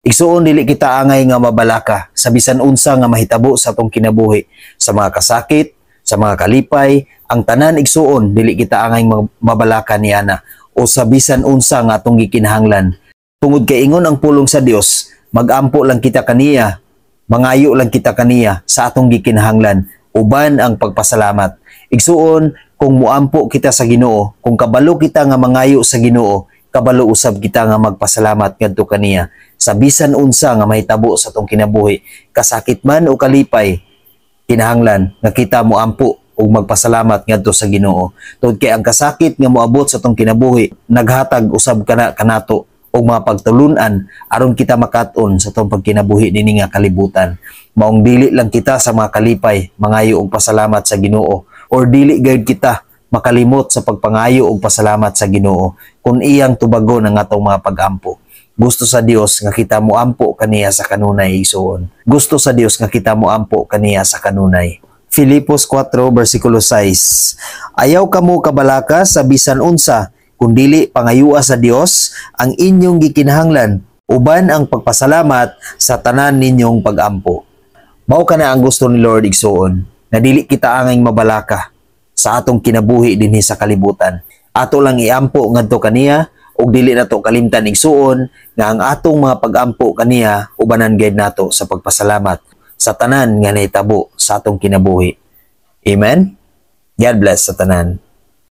Igsuon, dili kita angay nga mabalaka sa bisan unsa nga mahitabo sa atong kinabuhi, sa mga kasakit, sa mga kalipay, ang tanan, igsuon, dili kita angay mabalaka niana o sa bisan unsa nga atong gikinahanglan. Tungod kay ingon ang pulong sa Dios, magampo lang kita kaniya, mangayo lang kita kaniya sa atong gikinahanglan uban ang pagpasalamat. Igsuon, kung muampo kita sa Ginoo, kung kabalo kita nga mangayo sa Ginoo, kabalo usab kita nga magpasalamat ngadto kaniya sa bisan unsa nga mahitabo sa atong kinabuhi, kasakit man o kalipay, kinahanglan nga kita moampo ug magpasalamat ngadto sa Ginoo. Tungod kay ang kasakit nga moabot sa atong kinabuhi naghatag usab kana kanato og mga pagtulunan aron kita makat-on sa atong pagkinabuhi dinhi nga kalibutan. Maong dili lang kita sa mga kalipay mangayo og pasalamat sa Ginoo or dili gayud kita makalimot sa pagpangayo og pasalamat sa Ginoo kung iyang tubagon ang atong mga pagampo. Gusto sa Dios nga kita moampo kaniya sa kanunay, igsuon. Gusto sa Dios nga kita moampo kaniya sa kanunay. Filipos 4 versikulo 6. Ayaw kamo kabalaka sa bisan unsa, kundili pangayua sa Dios ang inyong gikinahanglan uban ang pagpasalamat sa tanan ninyong pagampo. Mao kana ang gusto ni Lord, igsuon, na dili kita angay mabalaka sa atong kinabuhi dinhi sa kalibutan. Ato lang iampo ngadto kaniya ug dili nato kalimtan, igsuon, nga ang atong mga pagampo kaniya ubanan gayud nato sa pagpasalamat sa tanan nga nahitabo sa atong kinabuhi. Amen. God bless sa tanan.